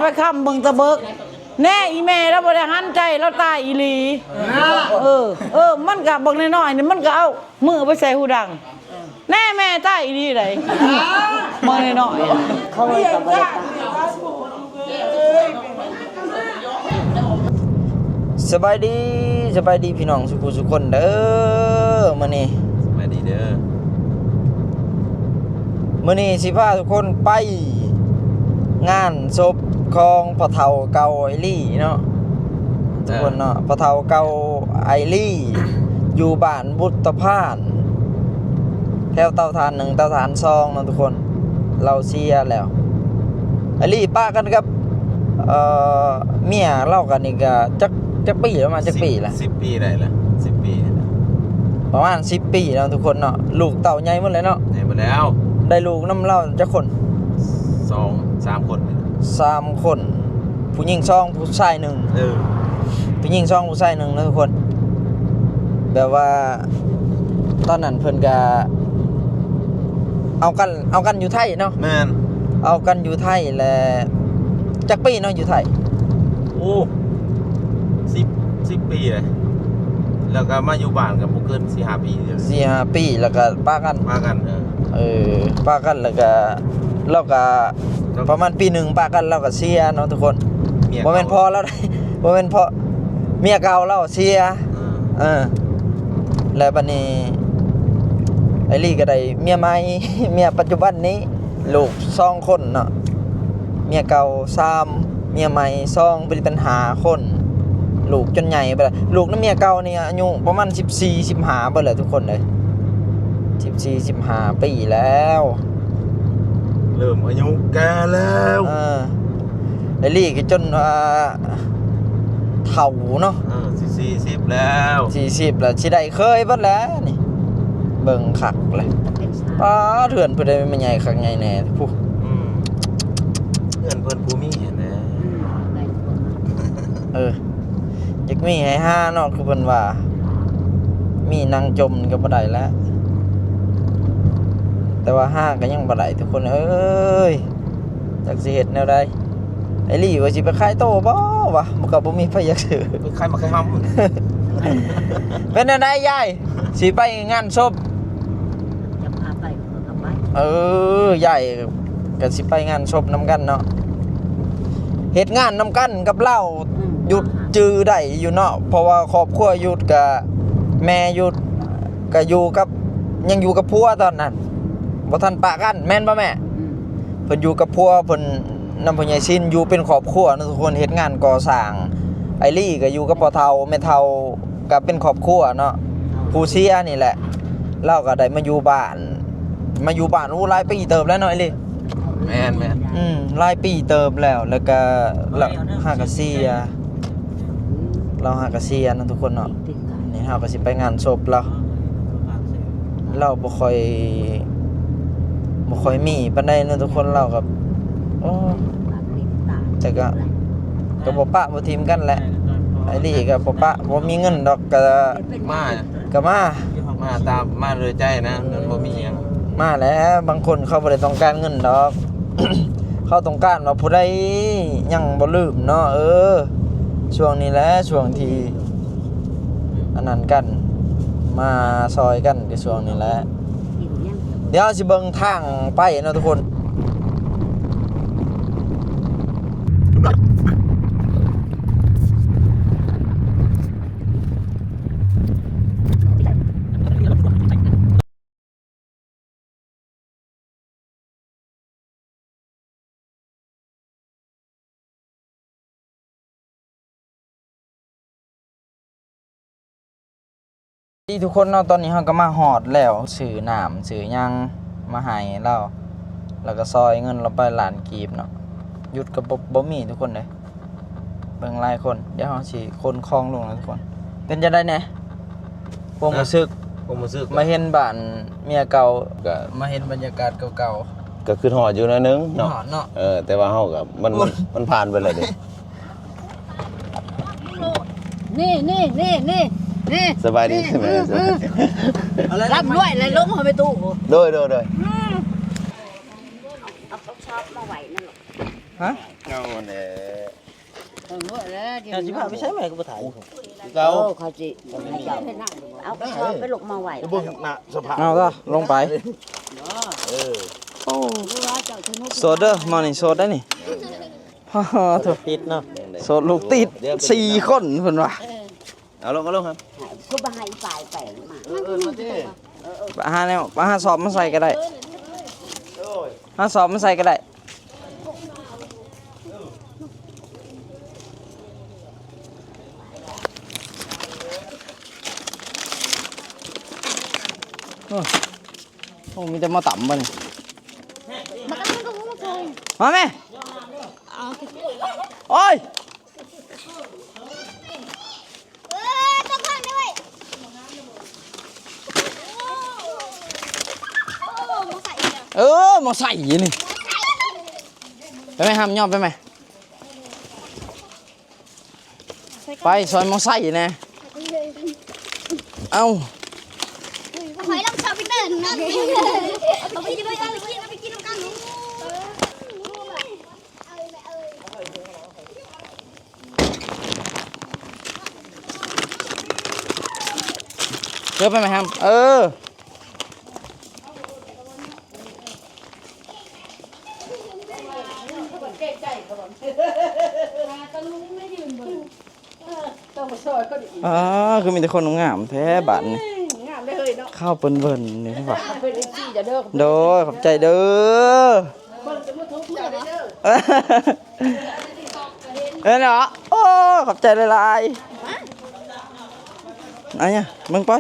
ໄປຄ້ຳເບິ່ງຕະເບີກ ແນ່ ອີແມ່ລາວບໍ່ໄດ້ຫັນໃຈ ລາວຕາຍອີ່ຫຼີ. ເອີ ເອີ ມັນກະບັກນ້ອຍໆນີ້ ມັນກະເອົາມືໄປໃສ່ຫູດັງ. ແນ່ແມ່ ຕາຍອີ່ຫຼີໃດ໋ ເບິ່ງນ້ອຍໆ. ສະບາຍດີ ສະບາຍດີພີ່ນ້ອງສູ່ຜູ້ສູ່ຄົນເດີ. ມື້ນີ້ ສະບາຍດີເດີ. ມື້ນີ້ຊິພາທຸກຄົນໄປງານສົບຂອງພໍ່ເຖົ້າເກົ່າໄອລີເນາະ ທຸກຄົນເນາະ. ເອີ ພໍ່ເຖົ້າເກົ່າໄອລີ ຢູ່ບ້ານບຸດຕະພານ ແຖວເຕົາຖ່ານໜຶ່ງ ເຕົາຖ່ານສອງເນາະທຸກຄົນ. ລາວເສຍແລ້ວ ໄອລີປະກັນກັບ ເອີ ເມຍລາວກັນນີ້ກະຈັກ ຈັກປີແລ້ວ ມາຈັກປີລະ? ສິບ ສິບປີໄດ້ລະ ສິບປີ ປະມານສິບປີແລ້ວທຸກຄົນເນາະ. ລູກເຕົ້າໃຫຍ່ໝົດແລ້ວເນາະ ໃຫຍ່ໝົດແລ້ວ. ໄດ້ລູກນຳລາວຈັກຄົນ? ສອງ ສາມຄົນ ສາມຄົນ ຜູ້ຍິງສອງ ຜູ້ຊາຍໜຶ່ງ. ເອີ ຜູ້ຍິງສອງ ຜູ້ຊາຍໜຶ່ງເນາະທຸກຄົນ. ແບບວ່າຕອນນັ້ນເພິ່ນກະເອົາກັນ ເອົາກັນຢູ່ໄທເນາະ. ແມ່ນ ເອົາກັນຢູ່ໄທແລ້ວ ຈັກປີເນາະຢູ່ໄທ? ໂອ້ ສິບ ສິບປີເລີຍ. ແລ້ວກໍມາຢູ່ບ້ານກໍບໍ່ເກີນສີ່ຫ້າປີເລີຍ ສີ່ຫ້າປີ ແລ້ວກໍປະກັນ ປະກັນ. ເອີ ເອີ ປະກັນ ແລ້ວກໍ ລາວກໍ ລາວ ປະມານປີໜຶ່ງປະກັນ ລາວກໍເສຍເນາະທຸກຄົນ. ບໍ່ແມ່ນພໍ່ລາວໃດ໋ ບໍ່ແມ່ນພໍ່ ເມຍເກົ່າລາວເສຍ. ເອີ ເອີ ແລ້ວບັດນີ້ ໄອລີກໍໄດ້ເມຍໃໝ່ ເມຍປັດຈຸບັນນີ້ ລູກສອງຄົນເນາະ. ເມຍເກົ່າສາມ ເມຍໃໝ່ສອງ ເປັນ ເປັນຫ້າຄົນ. ລູກຈົນໃຫຍ່ໄປແລ້ວ ລູກນຳເມຍເກົ່ານີ້ອາຍຸປະມານສິບສີ່ ສິບຫ້າເບິດແລ້ວທຸກຄົນເອີຍ. ສິບສີ່ ສິບຫ້າປີແລ້ວ ເລີ່ມອາຍຸແກ່ແລ້ວ. ເອີ ໄອລີກໍຈົນວ່າເຖົ້າເນາະ. ເອີ ສີ່ສິບແລ້ວ ສີ່ສິບແລ້ວ ຊິໄດ້ເຄີຍເບິດແລ້ວນີ້. ເບິ່ງຄັກເລີຍ ປາດ ເຮືອນເພິ່ນໄດ້ມາໃຫຍ່ຄັກໃຫຍ່ແນ່ພຸ້ນ. ອືມ ເຮືອນເພິ່ນຜູ້ມີຫັ້ນແຫຼະ. ເອີ ຢາກມີໃຫ້ຫາເນາະ ຄືເພິ່ນວ່າ ມີນັ່ງຈົ່ມກໍບໍ່ໄດ້ແລ້ວ ແຕ່ວ່າຫາກໍຍັງບໍ່ໄດ້ທຸກຄົນເອີຍ. ຈັກຊິເຮັດແນວໃດ ໄອລີວ່າຊິໄປຂາຍໂຕບໍ່ວະ ມັນກໍບໍ່ມີໃຜຢາກຊື້ ໄປຂາຍໝາກໄຂ່ຫຳ. ເປັນແນວໃດຍາຍ ຊິໄປງານສົບ? ຈະພາໄປກໍໄປ. ເອີ ຍາຍກໍຊິໄປງານສົບນຳກັນເນາະ ເຮັດງານນຳກັນກັບລາວ. ອືມ ຢຸດຈື່ໄດ້ຢູ່ເນາະ ເພາະວ່າຄອບຄົວຢຸດກະ ແມ່ຢຸດກະຢູ່ກັບ ຍັງຢູ່ກັບຜົວຕອນນັ້ນ ບໍ່ທັນປະກັນ ແມ່ນບໍ່ແມ່? ອືມ ເພິ່ນຢູ່ກັບຜົວເພິ່ນ ນຳພໍ່ໃຫຍ່ຊິນ ຢູ່ເປັນຄອບຄົວເນາະທຸກຄົນ ເຮັດງານກໍ່ສ້າງ. ໄອລີກໍຢູ່ກັບພໍ່ເຖົ້າແມ່ເຖົ້າ ກໍເປັນຄອບຄົວເນາະ ຜູ້ເສຍນີ້ແຫຼະ. ລາວກໍໄດ້ມາຢູ່ບ້ານ ມາຢູ່ບ້ານ ໂອ້ ຫຼາຍປີເຕີບແລ້ວເນາະໄອລີ. ແມ່ນໆ ອືມ ຫຼາຍປີເຕີບແລ້ວ ແລ້ວກໍ ຫາກະເສຍ ລາວຫາກະເສຍເນາະທຸກຄົນເນາະ. ນີ້ເຮົາກໍຊິໄປງານສົບລາວ ລາວບໍ່ຄ່ອຍ ບໍ່ຄ່ອຍມີປານໃດເນາະທຸກຄົນ. ລາວກໍ ໂອ້ ແຕ່ກໍ ກໍບໍ່ປະບໍ່ຖິ້ມກັນແຫຼະ. ໄອລີກໍບໍ່ປະ ບໍ່ມີເງິນດອກ ກໍມາ ກໍມາ ມາຕາມ ມາໂດຍໃຈນະ ມັນບໍ່ມີຫຍັງ. ມາແຫຼະ ບາງຄົນເຂົາບໍ່ໄດ້ຕ້ອງການເງິນດອກ ເຂົາຕ້ອງການວ່າຜູ້ໃດຍັງບໍ່ລືມເນາະ. ເອີ ຊ່ວງນີ້ແຫຼະ ຊ່ວງທີ່ອັນນັ້ນກັນ ມາຊ່ອຍກັນ ກໍຊ່ວງນີ້ແຫຼະ. ດຽວຊິເບິ່ງທາງໄປເນາະທຸກຄົນ. ດີທຸກຄົນເນາະ ຕອນນີ້ເຮົາກໍມາຮອດແລ້ວ ຊື້ນ້ຳຊື້ຫຍັງມາໃຫ້ລາວ ແລ້ວກໍຊອຍເງິນລາວໄປລ້ານກີບເນາະ. ຢຸດກໍບໍ່ ບໍ່ມີທຸກຄົນເດ້ ເບິ່ງຫຼາຍຄົນ. ດຽວເຮົາຊິຂົນຂອງລົງນະທຸກຄົນ. ເປັນຈັ່ງໃດແດ່ ຄວາມຮູ້ສຶກ? ຄວາມຮູ້ສຶກ ມາເຫັນບ້ານເມຍເກົ່າ ກໍມາເຫັນບັນຍາກາດເກົ່າໆ ກໍຄິດຮອດຢູ່ໜ້ອຍໜຶ່ງເນາະ. ຄິດຮອດເນາະ. ເອີ ແຕ່ວ່າເຮົາກໍ ມັນ ໂອ້ຍ ມັນ ມັນຜ່ານໄປແລ້ວເດ້. ນີ້ ນີ້ ນີ້ ນີ້ ນີ້ ສະບາຍດີ ນີ້ ສະບາຍດີ ອືມ ອືມ ອືມ ລ່ຳລວຍແລ້ວ ລົງເອົາໄປຕູ້. ໂດຍ ໂດຍ ໂດຍ ອືມ ເອົາຊອບມາໄວ້ນັ້ນ. ຮະ? ເອົາແຫຼະ ເອີ ໝົດແລ້ວ ເຈົ້າຊິພາໄປໃສແມ່ກໍບໍ່ຖ່າຍ ຄືເກົ່າ ເອີ ເຂົາຊິໃຫ້ເຈົ້າ ເອົາກະສອບໄປລູກມາໄວ້ ເບິ່ງໜ້າສະພາບ ເອົາລະ ລົງໄປ ເອີ ໂອ້ ໂສດເດີ ມານີ້ໂສດໄດ໋ນີ້ ໂສດຕິດເນາະ ໂສດລູກຕິດ ສີ່ຄົນເພິ່ນວ່າ ເອີ ເອົາລົງ ເອົາລົງ ຄືບໍ່ໃຫ້ປາຍແປງມາ ເອີ ເອີ ມາຕິ ເອີ ເອີ ຫາແນວ ຫາສອບມາໃສ່ກໍໄດ້ ຫາສອບມາໃສ່ກໍໄດ້ ໂອ້ ໂອ້ ມີແຕ່ມາຕຳບັດນີ້ ມາແມ່ ໂອ້ຍ ເອີ ມາໃສ່ຢູ່ນີ້ ໄປແມ່ ຫ້າມຍອມ ໄປແມ່ ໄປ ຊ່ອຍມາໃສ່ແດ່ ເອົ້າ ຂ້ອຍລອງຊອບໄປເຕີນນຳ ເອົາໄປກິນ ເອົາໄປກິນ ເອົາໄປກິນນຳກັນ ເດີໄປແມ່ ຫ້າມ ເອີ ອ່າ ຄືມີແຕ່ຄົນງາມແທ້ບາດນີ້ ງາມເດ້ເຮີ້ຍເນາະ ຂາວເປິ້ນເວີ້ນນີ້ວ່າ ເພິ່ນເອັຟຊີເດີ ໂດຍ ຂອບໃຈເດີ ເບິ່ງຈະບໍ່ທຸກໃຈເດີ ເອີເນາະ ໂອ້ ຂອບໃຈຫຼາຍໆ ອັນນີ້ເບິ່ງໄປ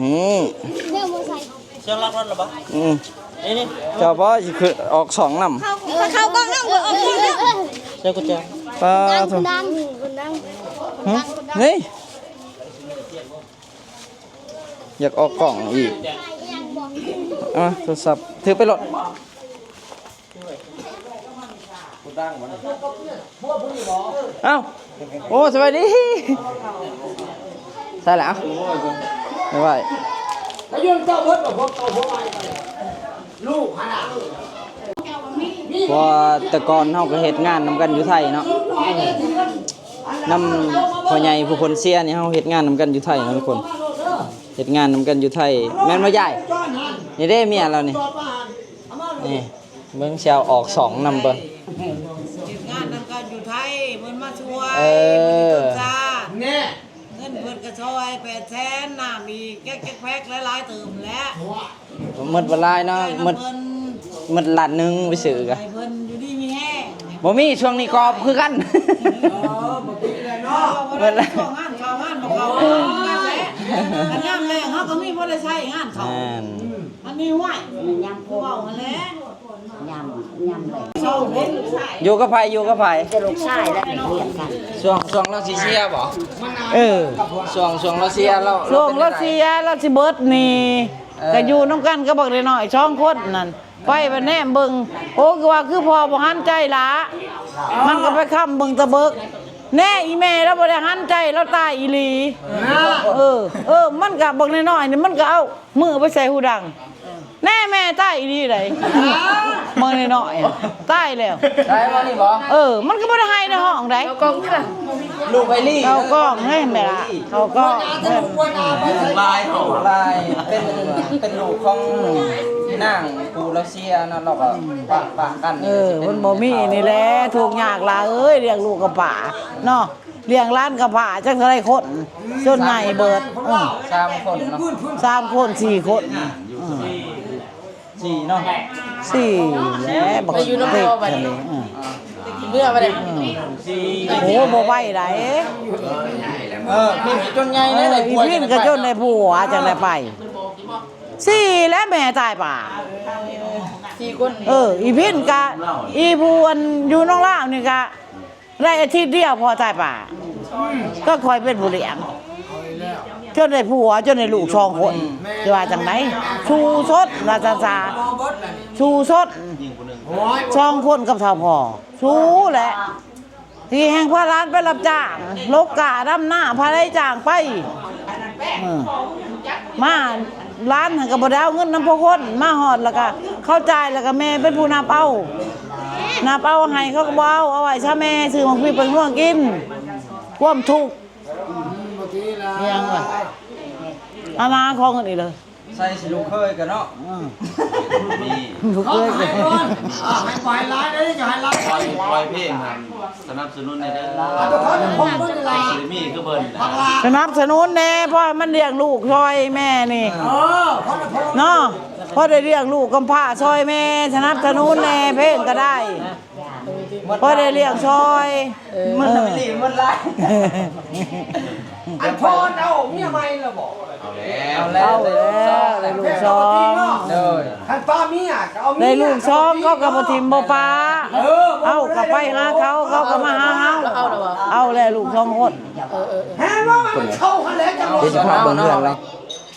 ນີ້ ເຊື່ອງລັກລົດລະບໍ່? ອືມ ນີ້ ເຈົ້າບໍ່ຊິຂຶ້ນອອກຊ່ອງນຳ ເຂົ້າ ເຂົ້າກ້ອງນຳ ເຂົ້າກ້ອງນຳ ໃສ່ກຸນແຈ ປາໂທ ດັງ ດັງ ຫຶ ນີ້ ຢາກອອກກ້ອງອີກ ເອົາໂທລະສັບຖືໄປໂລດ. ເອົ້າ ໂອ້ ສະບາຍດີ ໃສ່ແລ້ວ ບາຍບາຍ ເພາະວ່າແຕ່ກ່ອນເຮົາກໍເຮັດງານນຳກັນຢູ່ໄທເນາະ ນຳພໍ່ໃຫຍ່ຜູ້ເພິ່ນເສຍນີ້ ເຮົາເຮັດງານນຳກັນຢູ່ໄທເນາະທຸກຄົນ ເຮັດງານນຳກັນຢູ່ໄທ ແມ່ນບໍ່ຍາຍ? ນີ້ເດ້ເມຍລາວນີ້ ນີ້ ເບິ່ງຊິເອົາອອກຊ່ອງນຳເບິ່ງ ເຮັດງານນຳກັນຢູ່ໄທ ເພິ່ນມາຊ່ວຍ ເອີ ເງິນເພິ່ນກໍຊ່ອຍແປດແສນ ນ້ຳອີກແກກໆແພກຫຼາຍໆເຕີບແຫຼະ ໝົດບໍ່ຫຼາຍເນາະ ໝົດ ໝົດລ້ານໜຶ່ງໄປຊື້ກະ ໃຫ້ເພິ່ນຢູ່ດີມີແຮງ ບໍ່ມີ ຊ່ວງນີ້ກອບຄືກັນ ເອີ ບໍ່ມີແລ້ວເນາະ ໝົດແລ້ວ ຊ່ວງງານເຂົ້າງານບໍ່ເຂົ້າ ຄືກັນແຫຼະ ຄັນຍາມແລ້ງເຮົາກໍມີບໍ່ໄດ້ໃຊ້ງານເຂົ້າ ແມ່ນ ອັນນີ້ຫ້ວຍ ຍາມ ຄືເວົ້າຫັ້ນແຫຼະ ຍາມ ຍາມແລ້ງ ຢູ່ກັບໃຜ ຢູ່ກັບໃຜ? ແຕ່ລູກຊາຍແລ້ວໄປຮຽນກັນ ຊ່ວງ ຊ່ວງລາວຊິເສຍບໍ່? ເອີ ຊ່ວງ ຊ່ວງລາວເສຍ ລາວ ຊ່ວງລາວເສຍ ລາວຊິເບິດນີ້ ເອີ ກໍຢູ່ນຳກັນກັບບັກນ້ອຍໆສອງຄົນນັ້ນ ໄປບັດແນມເບິ່ງ ໂອ້ ຄືວ່າຄືພໍ່ບໍ່ຫັນໃຈຫຼ້າ ມັນກໍໄປຄ້ຳເບິ່ງຕະເບີກ ແນ່ ອີແມ່ລາວບໍ່ໄດ້ຫັນໃຈ ລາວຕາຍອີ່ຫຼີ ເອີ ເອີ ມັນກໍ ບັກນ້ອຍໆນີ້ ມັນກໍເອົາມືໄປໃສ່ຫູດັງ ແນ່ ແມ່ຕາຍອີ່ຫຼີໃດ໋ ບັກນ້ອຍໆ ຕາຍແລ້ວ ຕາຍບໍ່ນີ້ບໍ່? ເອີ ມັນກໍບໍ່ໄດ້ໄຫ້ໄດ້ຮ້ອງໃດ໋ ເຂົ້າກ້ອງຕິລະ ລູກໄອລີ ເຂົ້າກ້ອງເດ້ແມ່ລະ ເຂົ້າກ້ອງ ຫຼາຍ ຫຼາຍ ເປັນ ເປັນລູກຂອງນາງຜູ້ລາວເສຍເນາະ ເຮົາກໍປະ ປະກັນ ເອີ ມັນບໍ່ມີນີ້ແຫຼະ ທຸກຍາກຫຼາຍເອີຍ ລ້ຽງລູກກຳພ້າເນາະ ລ້ຽງຫຼານກຳພ້າຈັກເທົ່າໃດຄົນ ຈົນໃຫຍ່ເບິດ ເອີ ສາມຄົນເນາະ ສາມຄົນ ສີ່ຄົນ ເອີ ສີ່ເນາະ ສີ່ແຫຼະ ບັກເຕັກຫັ້ນເດ້ ເອີ ເມື່ອບໍ່ໄດ້ ເອີ ໂອ້ ບໍ່ໄຫວໃດ ເອີ ພິນຈົນໃຫຍ່ແລ້ວ ເອີ ອີພິນກໍຈົນໄດ້ຜົວ ຈັ່ງໄດ້ໄປ ສີ່ແຫຼະ ແມ່ຕາຍປ່າ ສີ່ຄົນ ເອີ ອີພິນກະ ອີຜູ້ອັນຢູ່ໜອງລາວນີ້ກະ ໄດ້ອາທິດດຽວພໍ່ຕາຍປ້າ ກໍຂ້ອຍເປັນຜູ້ລ້ຽງ ຈົນໄດ້ຜົວ ຈົນໄດ້ລູກສອງຄົນ ຈະວ່າຈັ່ງໃດ ສູ້ຊົນວ່າຊັ້ນຊະ ສູ້ຊົນ ສອງຄົນກັບເຖົ້າພໍ່ ສູ້ແຫຼະ ທີ່ແຮ່ງພາຫຼານໄປຮັບຈ້າງ ລົກກ້າ ດຳນາ ໃຜໄດ້ຈ້າງໄປ ເອີ ມາ ຫຼານຫັ້ນກໍບໍ່ໄດ້ເອົາເງິນນຳພໍ່ຄົນ ມາຮອດແລ້ວກໍ ເຂົາຈ່າຍແລ້ວກໍແມ່ເປັນຜູ້ນັບເອົາ ນັບເອົາ ໃຫ້ເຂົາກໍບໍ່ເອົາ ເອົາໄວ້ຊະແມ່ ຊື້ໝາກພິກໄປນວດກິນ ຄວາມທຸກ ອີຫຍັງວະ ອານາຂໍເງິນອີກເລີຍ ໃສ່ຊິລູກເຂີຍກັນເນາະ ອືມ ນີ້ ລູກເຂີຍກັນ ໃຫ້ຫຼາຍເດ້ ຢ່າໃຫ້ຫຼາຍ ປ່ອຍ ປ່ອຍເພງຫັ້ນ ສະໜັບສະໜູນແດ່ເດີ ຊິໄດ້ມີຄືເພິ່ນ ສະໜັບສະໜູນແດ່ ພໍໃຫ້ມັນລ້ຽງລູກຊ່ອຍແມ່ນີ້ ເອີ ເນາະ ພໍໄດ້ລ້ຽງລູກກຳພ້າຊ່ອຍແມ່ ສະໜັບສະໜູນແດ່ ເພງກໍໄດ້ ພໍໄດ້ລ້ຽງຊ່ອຍ ເອີ ມັນ ເອີ ມັນຫຼາຍ ອັນພໍ່ເອົາເມຍໃໝ່ແລ້ວບໍ່? ເອົາແລ້ວ ເອົາແລ້ວ ໄດ້ລູກສອງ ໂດຍ ຄັນປ້າເມຍກໍເອົາເມຍ ໄດ້ລູກສອງ ເຂົາກໍບໍ່ຖິ້ມບໍ່ປະ ເອີ ເຮົາກໍໄປຫາເຂົາ ເຂົາກໍມາຫາເຮົາ ເອົາແລ້ວ ເອົາແລ້ວ ລູກສອງຄົນ ເອີ ເອີ ເອີ ແຮງວ່າມັນເຂົ້າຫັ້ນແຫຼະ ຈັກ ເດີຊິພາເບິ່ງເຮືອນລາວ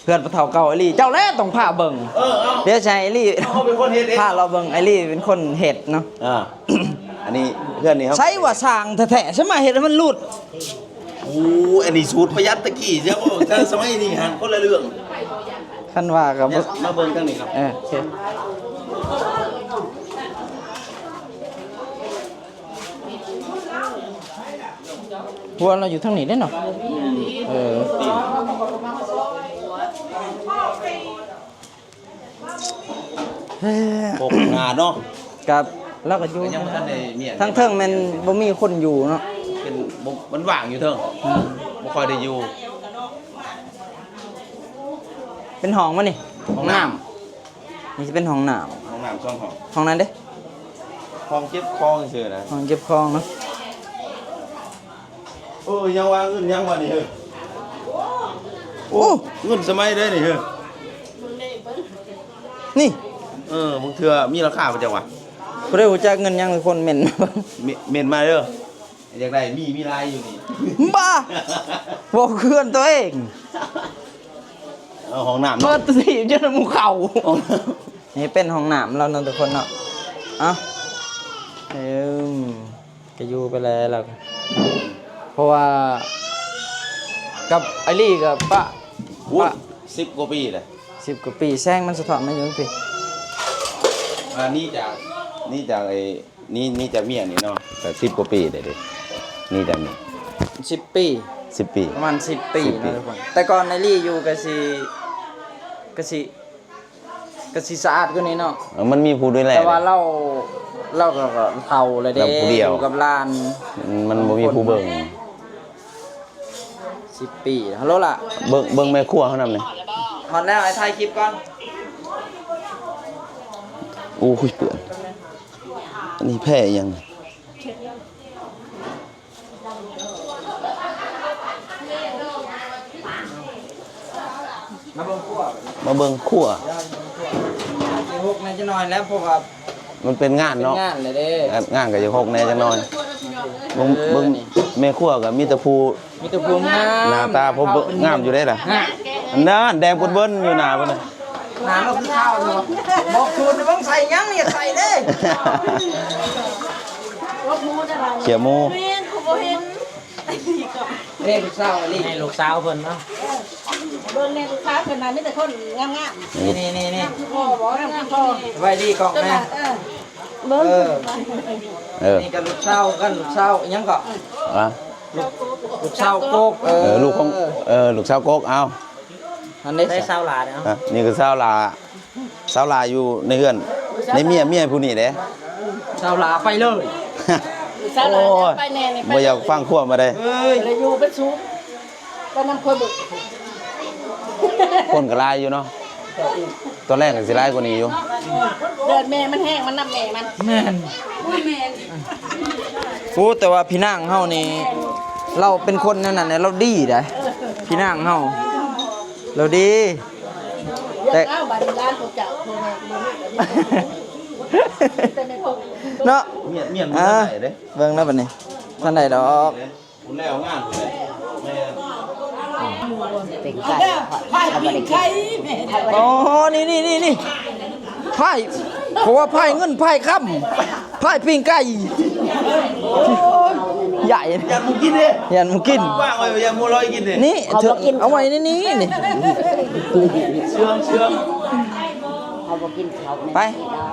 ເຮືອນພໍ່ເຖົ້າເກົ່າອີ່ຫຼີ ເຈົ້າແຫຼະຕ້ອງພາເບິ່ງ ເອີ ເອົາ ດຽວຊິໃຫ້ອີ່ຫຼີ ເຮົາເປັນຄົນເຮັດເອງ ພາລາວເບິ່ງ ອ້າຍລີເປັນຄົນເຮັດເນາະ ອ່າ ອັນນີ້ເຮືອນນີ້ເຮົາ ໃຊ້ວ່າສ້າງແທ້ໆ ໃຊ້ມາເຮັດໃຫ້ມັນຫຼຸດ ໂອ້ ອັນນີ້ສູດປະຢັດຕະກີ້ ເຈົ້າ ແຕ່ສະໄໝນີ້ຫັ້ນຄົນລະເລື່ອງ ຄັນວ່າກໍ ມາເບິ່ງທາງນີ້ເນາະ ເອີ ໂອເຄ ຫົວລາວຢູ່ທາງນີ້ເດ້ເນາະ ເອີ ເອີ ປົກໜ້າເນາະ ກັບລາວກໍຢູ່ ກໍຍັງບໍ່ທັນໄດ້ເມຍ ທາງເທິງແມ່ນບໍ່ມີຄົນຢູ່ເນາະ ເປັນ ບໍ່ ມັນວ່າງຢູ່ເທິງ ອືມ ບໍ່ຄ່ອຍໄດ້ຢູ່ ເປັນຫ້ອງບໍ່ນີ້? ຫ້ອງນ້ຳ ຫ້ອງນ້ຳ ນີ້ຊິເປັນຫ້ອງນ້ຳ ຫ້ອງນ້ຳສອງຫ້ອງ ຫ້ອງນັ້ນເດ້? ຫ້ອງເກັບຂອງຊື່ໆນະ ຫ້ອງເກັບຂອງເນາະ ເອີ ຍັງວ່າເງິນຍັງວ່ານີ້ເຮີ້ຍ ໂອ້ ໂອ້ ເງິນສະໄໝໃດນີ້ເຮີ້ຍ ນີ້ ເອີ ບາງເທື່ອມີລາຄາບໍ່ຈັກວ່າ ຜູ້ໃດຮູ້ຈັກເງິນຍັງ ຄົນເມັ້ນ ເມັ້ນ ເມັ້ນມາເດີ ຢາກໄດ້ ມີ ມີຫຼາຍຢູ່ນີ້ ບ້າ ເວົ້າເຄືອນຕົວເອງ ເອົາຫ້ອງນ້ຳເນາະ ເປີດທີ່ຈົນໝູ່ເຂົ້າ ຫ້ອງນ້ຳ ນີ້ເປັນຫ້ອງນ້ຳລາວເນາະທຸກຄົນເນາະ ເອົ້າ ເອີ ກໍຢູ່ໄປແລ້ວ ເພາະວ່າກັບອ້າຍລີກໍປະ ໂອ້ຍ ປະ ສິບກວ່າປີແລ້ວ ສິບກວ່າປີ ແສງມັນສະທ້ອນມາຢູ່ພີ້ ອ່າ ນີ້ຈາກ ນີ້ຈາກໄອ້ ນີ້ ນີ້ຈາກເມຍນີ້ເນາະ ກໍສິບກວ່າປີແລ້ວເດ້ ນີ້ຈາກເມຍ ສິບປີ ສິບປີ ປະມານສິບປີ ສິບປີ ເນາະທຸກຄົນ ແຕ່ກ່ອນອ້າຍລີຢູ່ກໍຊິ ກໍຊິ ກໍຊິສະອາດກວ່ານີ້ເນາະ ເອີ ມັນມີຜູ້ດູແລ ແຕ່ວ່າລາວ ລາວກໍ ກໍເຖົ້າແລ້ວເດ້ ລາວຜູ້ດຽວ ຢູ່ກັບຫຼານ ມັນບໍ່ມີຜູ້ເບິ່ງ ສິບປີ ຮັລໂຫຼລະ ເບິ່ງ ເບິ່ງແມ່ຄົວເຮົານຳນີ້ ຮອດແລ້ວ ອ້າຍຖ່າຍຄລິບກ່ອນ ໂອ້ຍ ເປື້ອນ ອັນນີ້ແພ້ອີ່ຫຍັງ? ມາເບິ່ງຄົວ ມາເບິ່ງຄົວ ຊິຫົກແດ່ຈັກໜ້ອຍແລ້ວ ເພາະວ່າມັນເປັນງານເນາະ ເປັນງານແລ້ວເດ້ ງານ ງານກໍຊິຫົກແດ່ຈັກໜ້ອຍ ເບິ່ງ ເອີ ເບິ່ງ ນີ້ ແມ່ຄົວກໍມີແຕ່ຜູ້ ມີແຕ່ຜູ້ງາມ ໜ້າຕາຜູ້ງາມຢູ່ເດ້ລະ ງາມ ອັນນັ້ນແດງເບິ່ນໆຢູ່ໜ້າເພິ່ນນະ ໜ້າລາວຄືຂາວເນາະ ບອກສູດເບິ່ງໃສ່ຫຍັງ ຢາກໃສ່ເດ້ ເຂົ້າໝູ ແມ່ນ ກູບໍ່ເຫັນ ເດ້ລູກສາວອີ່ຫຼີ ນີ້ລູກສາວເພິ່ນເນາະ ເບິ່ງແນ່ລູກສາວເພິ່ນນະ ມີແຕ່ຄົນງາມໆ ນີ້ໆໆ ງາມຄືພໍ່ບໍ່ ງາມຄືພໍ່ ໄວ້ດີກ້ອງແນ່ ເອີ ເບິ່ງ ເອີ ເອີ ນີ້ກໍລູກສາວກັນ ລູກສາວອີ່ຫຍັງເກາະ ອະ ລູກ ລູກສາວກົກ ເອີ ເອີ ລູກຂອງ ເອີ ລູກສາວກົກ ເອົາ ອັນນີ້ ໄດ້ສາວຫຼ້າເນາະ ອະ ນີ້ຄືສາວຫຼ້າ ສາວຫຼ້າຢູ່ໃນເຮືອນ ໃນເມຍ ເມຍຜູ້ນີ້ເດ້ ສາວຫຼ້າໄປເລີຍ ສາວຫຼ້າ ໂອ້ຍ ໄປແນ່ນີ້ ບໍ່ຢາກຟັງຄວາມມາເດ້ ເອີຍ ແລ້ວຢູ່ເປັນສຸກ ໄປນຳຄົນເບິ່ງ ຄົນກໍຫຼາຍຢູ່ເນາະ ຕອນແລກກໍຊິຫຼາຍກວ່ານີ້ຢູ່ ເດືອນແມ່ມັນແຮງ ມັນນຳແມ່ມັນ ແມ່ນ ໂອ້ຍ ແມ່ນ ໂອ້ ແຕ່ວ່າພີ່ນາງເຮົານີ້ ລາວເປັນຄົນແນວນັ້ນແຫຼະ ລາວດີໃດ໋ ພີ່ນາງເຮົາ ລາວດີ ແຕ່ ເອົາບັດນີ້ຫຼານພວກເຈົ້າ ພໍ່ແມ່ກໍບໍ່ຮູ້ ແຕ່ແມ່ເພິ່ນ ເນາະ ເມຍ ເມຍບໍ່ໄດ້ເດ້ ເບິ່ງແລ້ວບັດນີ້ ບໍ່ທັນໄດ້ດອກ ພຸ້ນແລ້ວງານພຸ້ນແຫຼະ ແມ່ນ ເປັນໄກ່ ໄຜ່ປີ້ງໄກ່ ອໍ ນີ້ໆໆໆ ໄຜ່ ເພາະວ່າໄຜ່ເງິນໄຜ່ຄຳ ໄຜ່ປີ້ງໄກ່ ໃຫຍ່ ຢ້ານໝູກິນເດ້ ຢ້ານໝູກິນ ວາງໄວ້ ຢ້ານໝູລອຍກິນເດ້ ນີ້ ເອົາໄວ້ໃນນີ້ນີ້ ເຊື່ອງ ເຊື່ອງ ບໍ່ກິນເຂົ້າ ໄປ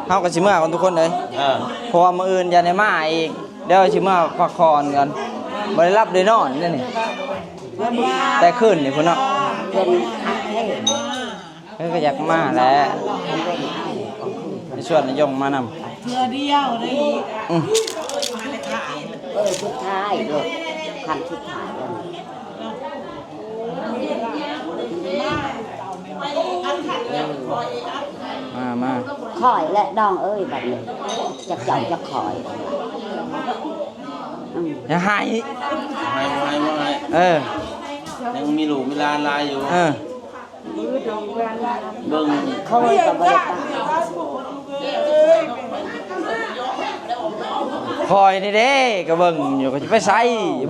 ເຮົາກໍຊິເມືອກ່ອນທຸກຄົນເອີຍ ເອີ ເພາະວ່າມື້ອື່ນຢ້ານໄດ້ມາອີກ ດຽວຊິເມືອພັກຜ່ອນກ່ອນ ບໍ່ໄດ້ຫຼັບໄດ້ນອນເດ້ນີ້ ແຕ່ຄືນນີ້ພຸ້ນເນາະ ເພິ່ນ ເອີ ກໍຢາກມາແຫຼະ ໄປຊວນນາຍົງມານຳ ເທື່ອດຽວໄດ້ອີກ ອືມ ເອີ ສຸດທ້າຍເດ້ ຂັ້ນສຸດທ້າຍແລ້ວ ມາ ມາ ຂ້ອຍແຫຼະນ້ອງເອີຍ ບັດນີ້ ຈັກເຈົ້າຈັກຂ້ອຍ ອືມ ຢ່າໄຫ້ ບໍ່ໃຫ້ ບໍ່ໃຫ້ ບໍ່ໃຫ້ ເອີ ຍັງມີລູກມີຫຼານຫຼາຍຢູ່ ເອີ ເບິ່ງ ຂ້ອຍກໍບໍ່ໄດ້ໄປ ຂ້ອຍນີ້ເດ້ ກໍເບິ່ງຢູ່ ກໍຊິໄປໃສ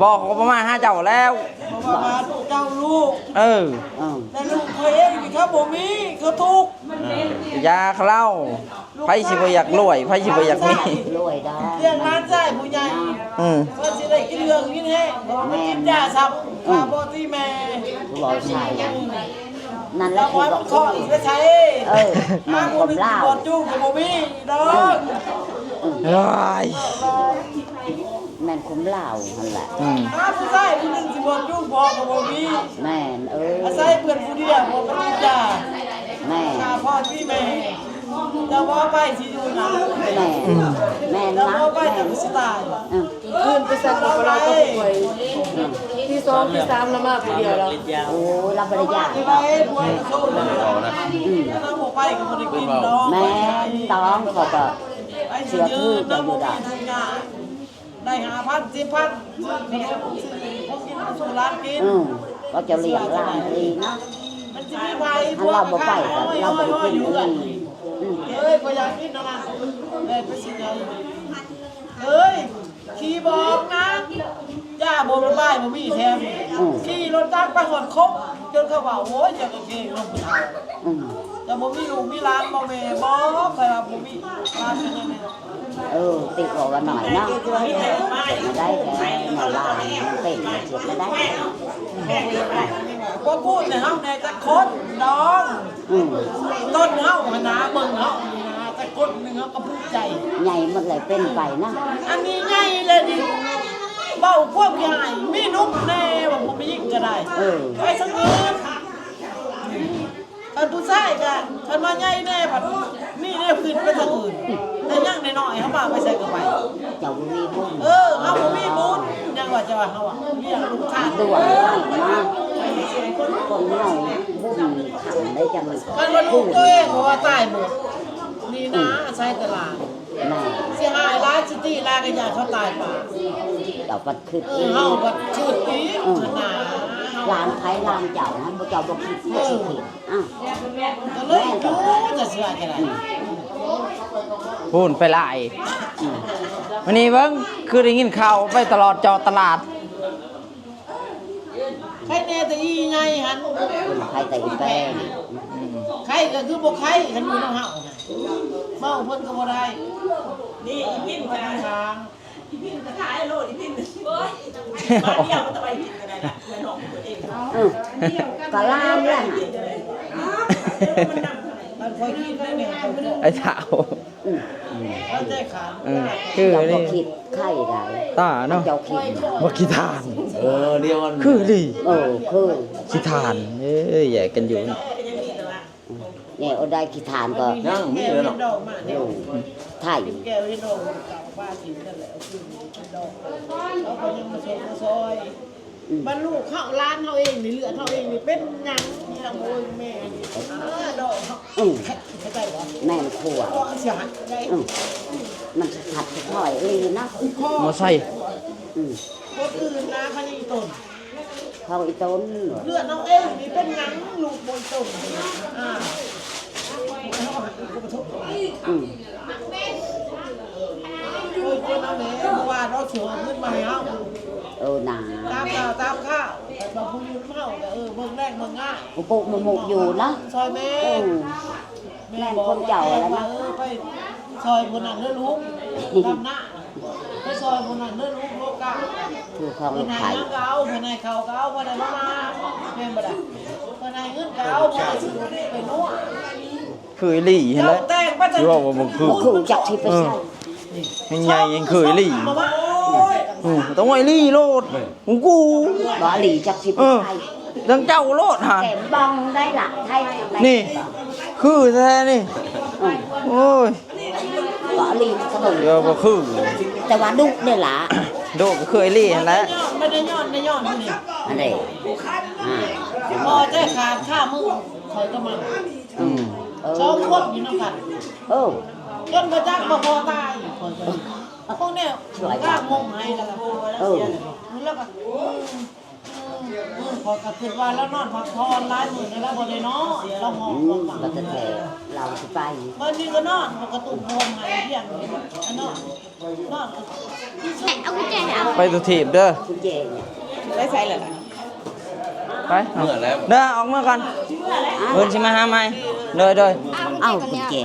ບໍ່ ເຂົາກໍບໍ່ມາຫາເຈົ້າແລ້ວ ບໍ່ມາຫາເຈົ້າລູກ ເອີ ເອີ ແຕ່ລູກຂ້ອຍເອງນີ້ເຂົາບໍ່ມີ ເຂົາທຸກ ເອີ ຢ່າເຂົາເລົ່າ ໃຜຊິບໍ່ຢາກລວຍ ໃຜຊິບໍ່ຢາກມີ ລວຍດອກ ລ້ຽງຫຼານຊາຍຜູ້ໃຫຍ່ ອືມ ເພິ່ນຊິໄດ້ກິນເຫື່ອງກິນແຮງ ບໍ່ໄປກິນຢາຊ້ຳ ອືມ ຂ້າພໍ່ຕີແມ່ ເວົ້າໃສ່ ນັ້ນແຫຼະ ຄືບອກ ເອີ ມັນຄວາມລາວ ບ່ອນຢູ່ກໍບໍ່ມີດອກ ເອີ ເອີຍ ແມ່ນຄວາມລາວຫັ້ນແຫຼະ ອືມ ຫາຜູ້ຊາຍຜູ້ໜຶ່ງຊິບ່ອນຢູ່ພໍກໍບໍ່ມີ ແມ່ນ ເອີ ອາໄສເພິ່ນຜູ້ດຽວບໍ່ໄປກິນຢາ ແມ່ນ ຫາພໍ່ທີ່ແມ່ ເຈົ້າບໍ່ໄປຊິຢູ່ນະ ແມ່ນ ອືມ ແມ່ນ ເຈົ້າບໍ່ໄປ ແມ່ນ ກໍຊິຕາຍ ອືມ ອື່ນໄປຊັ້ນ ບໍ່ລາວກໍບໍ່ໄປ ອືມ ທີສອງທີສາມລະມາຜູ້ດຽວລະ ໂອ້ຍ ລາວບໍ່ໄດ້ຢາກດອກ ອືມ ລາວບໍ່ໄປກໍບໍ່ໄດ້ກິນດອກ ແມ່ນ ຕ້ອງ ຂ້ອຍກໍ ເຊື່ອຖືເຈົ້າຢູ່ດອກ ໄດ້ຫ້າພັນ ສິບພັນ ຊື້ຂະໜົມ ຊື້ຂອງກິນມາສູ່ຫຼານກິນ ອືມ ວ່າເຈົ້າລ້ຽງຫຼານດີເນາະ ມັນຊິມີໃຜ ຄັນລາວບໍ່ໄປກໍລາວບໍ່ໄດ້ກິນອີ່ຫຼີ ອືມ ເອີຍ ບໍ່ຢາກກິນອັນນັ້ນ ເອີຍ ໄປຊື້ຫຍັງ ເອີຍ ຂີ່ບອກນະ ຢ່າບໍ່ລະບາຍ ບໍ່ມີແຖມ ອືມ ຂີ່ລົດຈັກໄປຮອດຄົກ ຈົນເຂົາວ່າ ໂອ້ຍ ເຈົ້າກາງເກງລົງໄປເອົາ ອືມ ເຈົ້າບໍ່ມີລູກມີຫຼານບໍ່ແມ່ ບອກ ຂ້ອຍວ່າບໍ່ມີຫຼານເປັນຫຍັງແນ່ ເອີ ຕິບອກວ່າໜ້ອຍເນາະ ມາໄດ້ແຕ່ແນວວ່າມັນເປັນ ເຮັດມາໄດ້ ບໍ່ພູດໃຫ້ເຮົາແນ່ຈັກຄົນດອກ ອືມ ຕົ້ນເຮົາຫັ້ນນະ ເບິ່ງເຮົານີ້ນະ ຈັກຄົນໜຶ່ງເຮົາກໍພູດໃຈ ໃຫຍ່ໝົດແລ້ວ ເປັນໄປນະ ອັນນີ້ໃຫຍ່ແລ້ວນີ້ ເວົ້າຄວາມຂີ້ຮ້າຍ ມີໜຸ່ມແນ່ວ່າຜູ້ຍິງກໍໄດ້ ເອີ ໄປຊະອື່ນ ຄັນຜູ້ຊາຍກະ ຄັນວ່າໃຫຍ່ແດ່ ພັດມີແນວຄິດໄປທາງອື່ນ ແຕ່ຍັງນ້ອຍໆ ເຮົາພາໄປໃສກໍໄປ ເຈົ້າບໍ່ມີບຸນ ເອີ ເຮົາບໍ່ມີບຸນ ຍັງວ່າຈະວ່າເຮົາອະ ວຽກລູກຄ້າ ດວງເຮົານະ ຄົນເຮົາບຸນຄັນໄດ້ຈັ່ງ ຄັນວ່າລູກໂຕເອງວ່າຕາຍໝົດ ນີ້ນາ ອືມ ອາໄສແຕ່ຫຼານ ແມ່ນ ຊິຮ້າຍຫຼາຍ ຊິຕີຫຼາຍ ກໍຢ້ານເຂົາຕາຍປະ ເຈົ້າບັດຄິດ ເອີ ເຮົາບັດຄິດອີກ ເອີ ນາ ຫຼານໃຜຫຼານເຈົ້າ ເຮົາບໍ່ ເຈົ້າບໍ່ຄິດ ໃຜຊິຄິດ ອ້າວ ກໍເລີຍຢູ່ ຈະເຊື່ອຈັ່ງໃດ ອືມ ພຸ້ນໄປຫຼາຍ ອືມ ມື້ນີ້ເບິ່ງ ຄືໄດ້ຍິນຂ່າວໄປຕະຫຼອດເຈາະຕະຫຼາດ ໄຄແນ່ແຕ່ອີໃຫຍ່ຫັ້ນ ເພິ່ນໄຄແຕ່ອີແປ້ງ ອືມ ໄຄກໍຄືບໍ່ໄຄ ຄັນຢູ່ນຳເຮົາ ເວົ້າເພິ່ນກໍບໍ່ໄດ້ ນີ້ອີພິນກໍທາງ ອີພິນກໍຂາຍໂລດ ອີພິນ ໂອ້ຍ ບາດດຽວມັນຈະໄປຜິດກໍໄດ້ລະ ເພື່ອນນ້ອງຕົວເອງ ເອີ ກໍລາມແລ້ວ ມັນນຳ ມັນຄ່ອຍຄິດໄດ້ແມ່ ໄອ້ທ້າວ ອືມ ເອີ ຄືນີ້ ເຈົ້າບໍ່ຄິດໄຄໄດ້ ຕາເນາະ ເຈົ້າຄິດ ບໍ່ຂີ້ຄ້ານ ເອີ ດຽວ ຄືນີ້ ເອີ ຄືຂີ້ຄ້ານ ເອີ ແຍກກັນຢູ່ ແນວໃດຂີ້ຄ້ານກໍ ຍັງມີເລີຍເນາະ ໂອ້ ໄທ ເປັນແກ້ວເຫັນດອກ ເອົາໄປກິນກັນແລ້ວ ເອົາໄປຍັງມາຊ່ອຍ ອືມ ບັດລູກເຮົາ ຫຼານເຮົາເອງນີ້ ເລືອດເຮົາເອງນີ້ ເປັນຫຍັງ ນີ້ລະ ໂອ້ຍແມ່ ເອີ ດອກ ອືມ ເຂົ້າໃຈບໍ່ ແມ່ນຂວາ ເພາະມັນຊິຫັກໄດ້ ອືມ ມັນສະພັດສະພອຍອີ່ຫຼີນະ ບໍ່ໃສ່ ອືມ ຄົນອື່ນນະ ຄັນອີ່ຕົນ ເຂົາອີ່ຕົນ ເລືອດເຮົາເອງນີ້ເປັນຫຍັງ ລູກບໍ່ອີ່ຕົນ ອ່າ ອືມ ໂອ້ຍ ຄົນເຮົາແຫຼະ ບໍ່ວ່າດອກ ຊິຫອບເງິນມາໃຫ້ເຮົາ ເອີ ນາ ຕາມຂ່າວ ຕາມຂ່າວ ວ່າຜູ້ຢູ່ນຳເຮົາກໍ ເອີ ເບິ່ງແລງເບິ່ງງາມ ອຸປຸມຸມຸຢູ່ນະ ຊ່ອຍແມ່ ເອີ ແມ່ນຄວາມເຈົ້າແລ້ວນະ ເອີ ໄປຊ່ອຍຜູ້ນັ້ນເດີລູກ ດຳນາ ໄປຊ່ອຍຜູ້ນັ້ນເດີລູກ ໂລກະ ຄືຂອງລູກໄຜ ເພິ່ນໃຫ້ຫຍັງກໍເອົາ ເພິ່ນໃຫ້ເຂົ້າກໍເອົາ ບໍ່ໄດ້ມາ ແມ່ນບໍ່ລະ ເພິ່ນໃຫ້ເງິນກໍເອົາ ບໍ່ໄດ້ຊື້ ໄປນົວດ ຄືອີ່ຫຼີຫັ້ນແຫຼະ. ເຈົ້າແຕ່ງໄປ ຊິເວົ້າວ່າບໍ່ຄື ບໍ່ຄືຈັກຊິໄປໃສ່ ເອີ ແຮງໃຫຍ່ແຮງຄືອີ່ຫຼີ. ອື ຕ້ອງວ່າອີ່ຫຼີໂລດ. ເອີ ຂອງກູ ບໍ່ອີ່ຫຼີຈັກຊິໄປ ເອີ ໃສ່ ເລື່ອງເຈົ້າໂລດຫັ້ນ ແຖມບອງໄດ້ລະ ໄທ ນີ້ຄືແທ້ນີ້. ອື ໂອ້ຍ ບໍ່ອີ່ຫຼີ ເອີ ບໍ່ຄື ແຕ່ວ່າດຸເດ້ລະ ດຸກໍຄືອີ່ຫຼີຫັ້ນແຫຼະ. ບໍ່ໄດ້ຍ້ອນ ໄດ້ຍ້ອນ ໄດ້ຍ້ອນນີ້ ອັນໃດ ອ່າ ພໍແຕ່ຂາດຄາມື ຂ້ອຍກໍມາ ອື ເອີ ສອງຄົນຢູ່ນຳກັນ ເອີ ຈົນບໍ່ຈັກບໍ່ພໍຕາຍ. ຂ້ອຍກໍ ພວກນີ້ ສວຍ ກາງມຸງໃຫ້ແລ້ວກໍ ເອີ ແລ້ວກໍ ອື ອື ຂ້ອຍກໍຄິດວ່າລາວນອນພັກຜ່ອນຫຼາຍມື້ແລ້ວ ລາວບໍ່ໄດ້ນອນ ລາວຫອບ ອື ກໍແທ້ໆ ລາວຊິໄປ ມື້ນີ້ກໍນອນ ຂ້ອຍກະຕຸ້ມໂຮມໃຫ້ພຽງ ນອນ ນອນ ເອົາກຸນແຈໃຫ້ ໄປສຸທີບເດີ ກຸນແຈນີ້ ໄປໃສແລ້ວລະ? ໄປ ເມືອແລ້ວເດີ ອອກເມືອກ່ອນ ເພິ່ນຊິມາຫາໃໝ່. ໂດຍ ໂດຍ ເອົາກຸນແຈ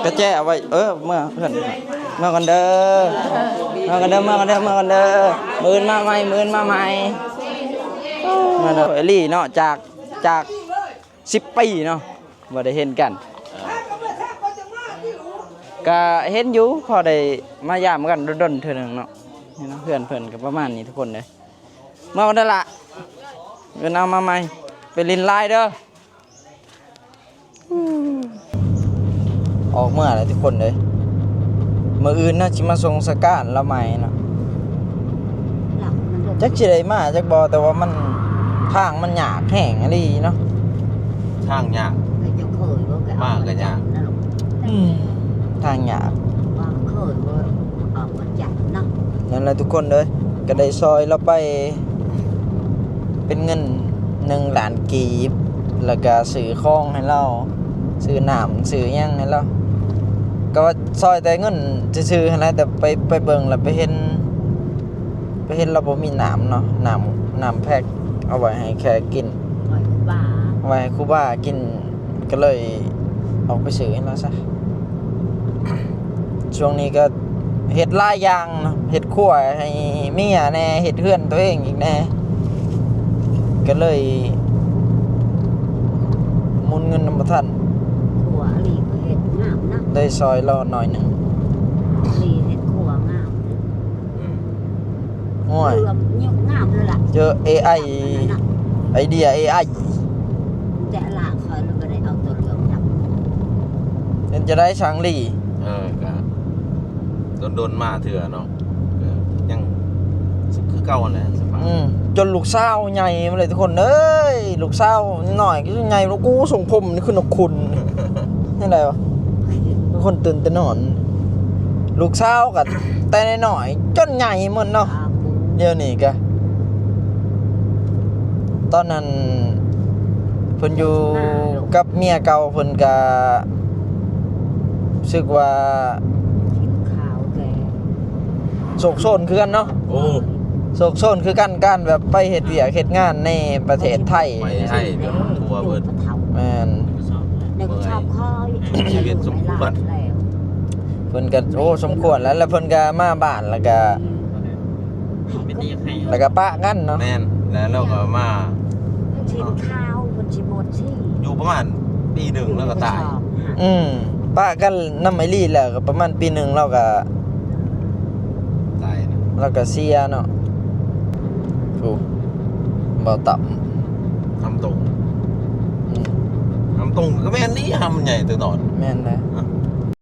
ກະແຈເອົາໄວ້ ເອີ ເມືອເພື່ອນ ເມືອກ່ອນເດີ ເມືອກ່ອນເດີ ເມືອກ່ອນເດີ ເມືອກ່ອນເດີ. ມື້ອື່ນມາໃໝ່ ມື້ອື່ນມາໃໝ່. ມາເດີ ອີ່ຫຼີເນາະ ຈາກ ຈາກສິບປີເນາະ ບໍ່ໄດ້ເຫັນກັນ ກະເຫັນຢູ່ ພໍໄດ້ມາຢາມກັນດົນໆເທື່ອໜຶ່ງເນາະ. ນີ້ເນາະ ເຮືອນເພິ່ນກໍປະມານນີ້ທຸກຄົນເດີ. ເມືອກ່ອນເດີລະ ເອີ້ນເອົາມາໃໝ່ ໄປຫຼິ້ນຫຼາຍເດີ. ອອກເມືອແລ້ວທຸກຄົນເອີຍ ມື້ອື່ນເຮົາຊິມາສົ່ງສະການລາວໃໝ່ເນາະ. ຈັກຊິໄດ້ມາຈັກບໍ່ ແຕ່ວ່າມັນ ທາງມັນຍາກແຮງອີ່ຫຼີເນາະ ທາງຍາກ ມາກໍຍາກ ອືມ ທາງຍາກ ນັ້ນແຫຼະທຸກຄົນເອີຍ ກໍໄດ້ຊ່ອຍລາວໄປ ເປັນເງິນໜຶ່ງລ້ານກີບ ແລ້ວກະຊື້ຂອງໃຫ້ລາວ ຊື້ນ້ຳຊື້ຫຍັງໃຫ້ລາວ ກໍວ່າຊ່ອຍແຕ່ເງິນຊື່ໆຫັ້ນແຫຼະ. ແຕ່ໄປ ໄປເບິ່ງແລ້ວໄປເຫັນ ໄປເຫັນລາວບໍ່ມີນ້ຳເນາະ ນ້ຳ ນ້ຳແພັກເອົາໄວ້ໃຫ້ແຂກກິນ ໄວ້ໃຫ້ຄູບາ ໄວ້ໃຫ້ຄູບາກິນ ກໍເລີຍອອກໄປຊື້ໃຫ້ລາວຊະ. ຊ່ວງນີ້ກໍເຮັດຫຼາຍຢ່າງເນາະ ເຮັດຄົວໃຫ້ເມຍແດ່ ເຮັດເຮືອນຕົວເອງອີກແດ່ ກໍເລີຍໝູນເງິນນຳບໍ່ທັນ. ຄົວອັນນີ້ກໍເຮັດງາມນະ ໄດ້ຊ່ອຍລາວໜ້ອຍໜຶ່ງ ອັນນີ້ເຮັດຄົວງາມເດ້. ອືມ ໂອ້ຍ ເຫຼື້ອມງາມເລີຍລະ ເຈີເອໄອ ໄອເດຍເອໄອ ແຕ່ລະຂ້ອຍລະບໍ່ໄດ້ເອົາຕົວເຫຼື້ອມຈັບ ເປັນຈັ່ງໃດຊ່າງລີ? ເອີ ກະດົນໆມາເທື່ອເນາະ ກະຍັງຄືເກົ່າຫັ້ນແຫຼະສະພາບ ອືມ ຈົນລູກສາວໃຫຍ່ມາເລີຍທຸກຄົນເອີຍ ລູກສາວນ້ອຍກໍໃຫຍ່ ໂອ້ ຊົງຜົມນີ້ຄືນົກຂຸນ ຈັ່ງໃດວະ ເປັນຄົນຕື່ນແຕ່ນອນ ລູກສາວກໍແຕ່ນ້ອຍໆຈົນໃຫຍ່ໝົດເນາະ. ດຽວນີ້ກະ ຕອນນັ້ນເພິ່ນຢູ່ກັບເມຍເກົ່າ ເພິ່ນກະ ຮູ້ສຶກວ່າ ໂສກໂຊນຄືກັນເນາະ ໂອ້ ໂສກໂຊນຄືກັນ ການແບບໄປເຮັດວຽກເຮັດງານໃນປະເທດໄທ ໄປໄທ ໄປທົ່ວເບິດ ແມ່ນ ຊີວິດສົມຄວນ ເພິ່ນກໍ ໂອ້ ສົມຄວນແລ້ວ ແລ້ວເພິ່ນກໍມາບ້ານ ແລ້ວກໍ ແລ້ວກໍປະກັນເນາະ ແມ່ນ ແລ້ວລາວກໍມາ ຢູ່ປະມານປີໜຶ່ງແລ້ວກໍຕາຍ ອືມ ປະກັນນຳໄອລີແລ້ວກໍປະມານປີໜຶ່ງ ລາວກໍຕາຍ ລາວກໍເສຍເນາະ. ໂອ້ ບໍ່ຕຳ ຫຳຕົງ ອືມ ຫຳຕົງກໍແມ່ນນີ້ ຫຳໃຫຍ່ແຕ່ຕອນ ແມ່ນແຫຼະ.